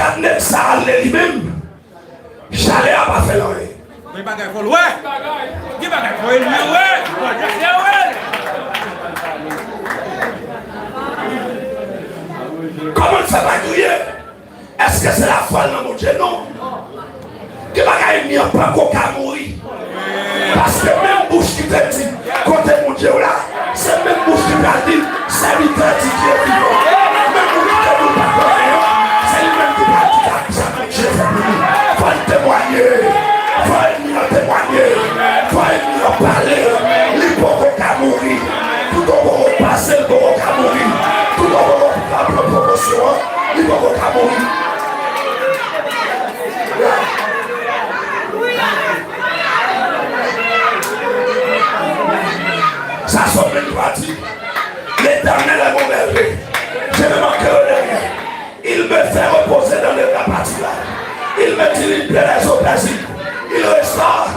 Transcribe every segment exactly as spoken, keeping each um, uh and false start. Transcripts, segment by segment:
Gad nèg sa ale li menm. Chalè a pa fè l anyen. Gen bagay fò l wè. Gen bagay fò l wè. Fò l wè. Kòman l fè pa kriye? Èske se lafwa l nan Bondye? Non. Gen bagay ènmi an pako ka mouri. Paske menm bouch ki te di, "Kote Bondye w la?" Se menm bouch ki pral di, "Sèvitè Didye vivan." Menm bouch ki te di, "Ou pa konnen an," se li menm ki pral di, "Gad sa Bondye fè pou nou." Fò n temwanye. Fò ènmi an temwanye. Fò ènmi an pale. Li poko ka mouri. Tout ou poko pase, li poko ka mouri. Tout ou poko pran pwomosyon an, li poko ka mouri. Sa Sòm venntwa di, L'Éternel est mon berger, je ne manquerai de rien. Il me fait reposer dans les verts pâturages. Il me dirige près des eaux paisibles. Il restaure.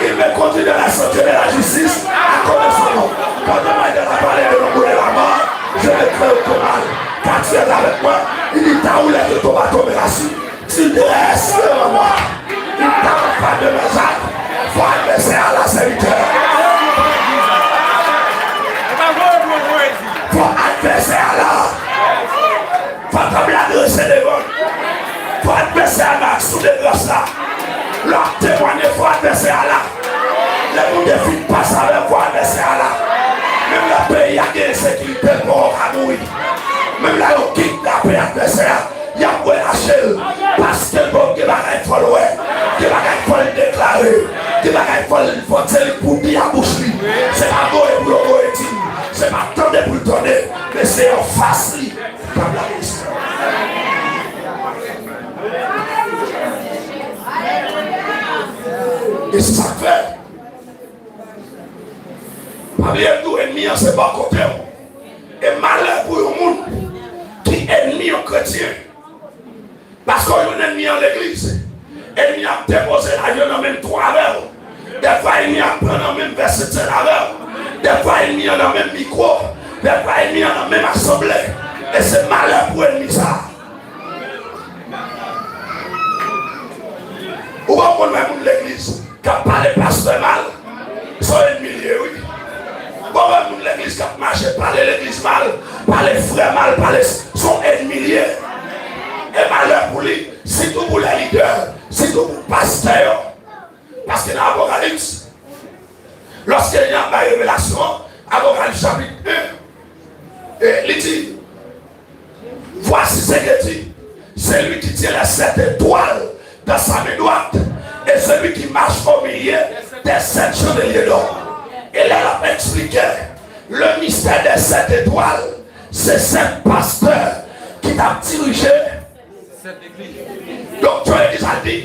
Il me conduit dans la sainteté et la justice à cause de son nom. Quand on m'a dit la parler de l'ombre de la mort, je ne crains aucun mal, car tu es avec moi. Il dit, ta houlette et ton bâton me rassurent. Tu dresses devant moi une table en face de mes ennemis. Fò advèsè a la, sèvitè. Fò advèsè a la. Fò tanp la drese devan l. Fò advèsè a nan aksyon de gras la. Lè w ap temwanye, fò advèsè a la. Lè Bondye fin pase avè w, fò advèsè a la. Menm lè peyi a gen ensekirite, l poko ka mouri. Menm lè yo kidnape advèsè a, y ap relache l. Paske l bon, gen bagay fò l wè. Gen bagay fò l deklare. Gen bagay fò l, fò se li pou di a bouch li. Se pa voye pou yo voye di l. Se pa tande pou l tande. Men se anfas li. E se sa k fè. Pa bliye m di w, ènmi an se bò kote w. E malè pou yon moun ki ènmi yon kretyen. Paske w jwenn ènmi an legliz. Ènmi an ap depoze lajan nan menm tou avè w. Dèfwa ènmi an ap pran nan menm vèsitèl avè w. Dèfwa ènmi an nan menm mikwo. Dèfwa ènmi an nan menm asanble. E se malè pou ènmi sa a. Ou pa konn wè moun legliz k ap pale pastè mal, se yon ènmi li ye, wi. Bon, wè moun legliz k ap mache, pale legliz mal, pale frè mal, pale, se yon ènmi li ye. E malè pou li, sitou pou lè lidè, sitou pou pastè yo. Paske nan Apokalips, lòske Jan ap bay revelasyon an, Apokalips chapit en, e li di, Voici ce que dit celui qui tient les sept étoiles dans sa main droite et celui qui marche au milieu des sept chandeliers d'or. E lè l ap eksplike le mystère des sept étoiles, se sèt pastè ki t ap dirije. Donk, John Ellis a di,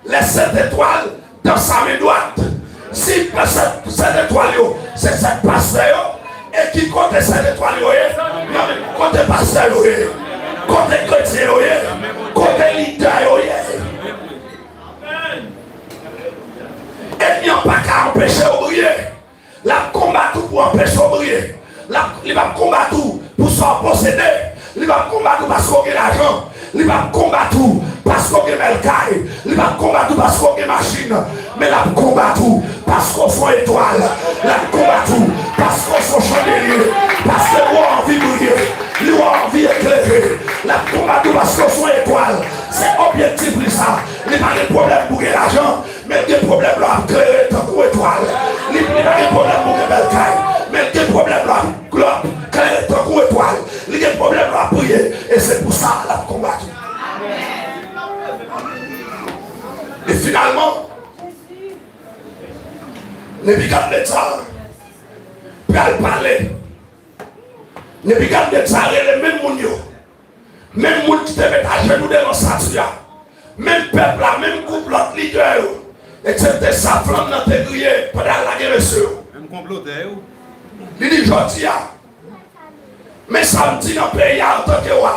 les sept étoiles dans sa main droite. Si sèt, sèt etwal yo, se sèt pastè yo, e ki kote sèt etwal yo ye? Nan men kote pastè yo ye? Kote kretyen yo ye? Kote lidè yo ye? Ènmi an pa ka anpeche w briye. L ap konbat ou pou anpeche w briye. L ap, li p ap konbat ou pou sa w posede. Li p ap konbat ou paske w gen lajan. Li p ap konbat ou paske w gen bèl kay. Li p ap konbat ou paske w gen machin. Men l ap konbat ou paske w se yon etwal. L ap konbat ou paske w se yon chandelye. Paske w anvi briye. Li w anvi eklere. L ap konbat ou paske w se yon etwal. Se objektif li sa. Li pa gen pwoblèm pou gen lajan. Men l gen pwoblèm lè w ap klere tankou etwal. Li, li pa gen pwoblèm pou gen bèl kay. Men l gen pwoblèm lè w ap, lè w ap klere tankou etwal. Li gen pwoblèm lè w ap priye. E se pou sa l ap konbat ou. E finalman, Nebikadnetza pral pale. Nebikadnetza rele menm moun yo. Menm moun ki te met ajenou devan estati a, menm pèp la, menm gwoup lòt lidè yo, eksepte sa flanm nan te griye pandan l lage mesye yo. Menm konplotè yo. Li di, jodi a, men sa m di nan peyi a antanke wa.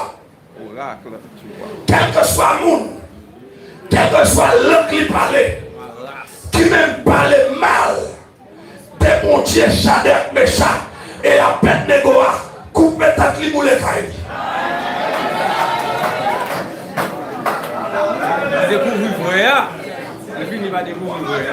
Orak, tu vois. Kèlkeswa moun, kèlkeswa lang li pale, ki menm pale mal de Bondye Chadrèk, Mechak e Abèdnego a, koupe tèt li, boule kay li. Dekouvri vrè a. Li fini pa dekouvri vrè a.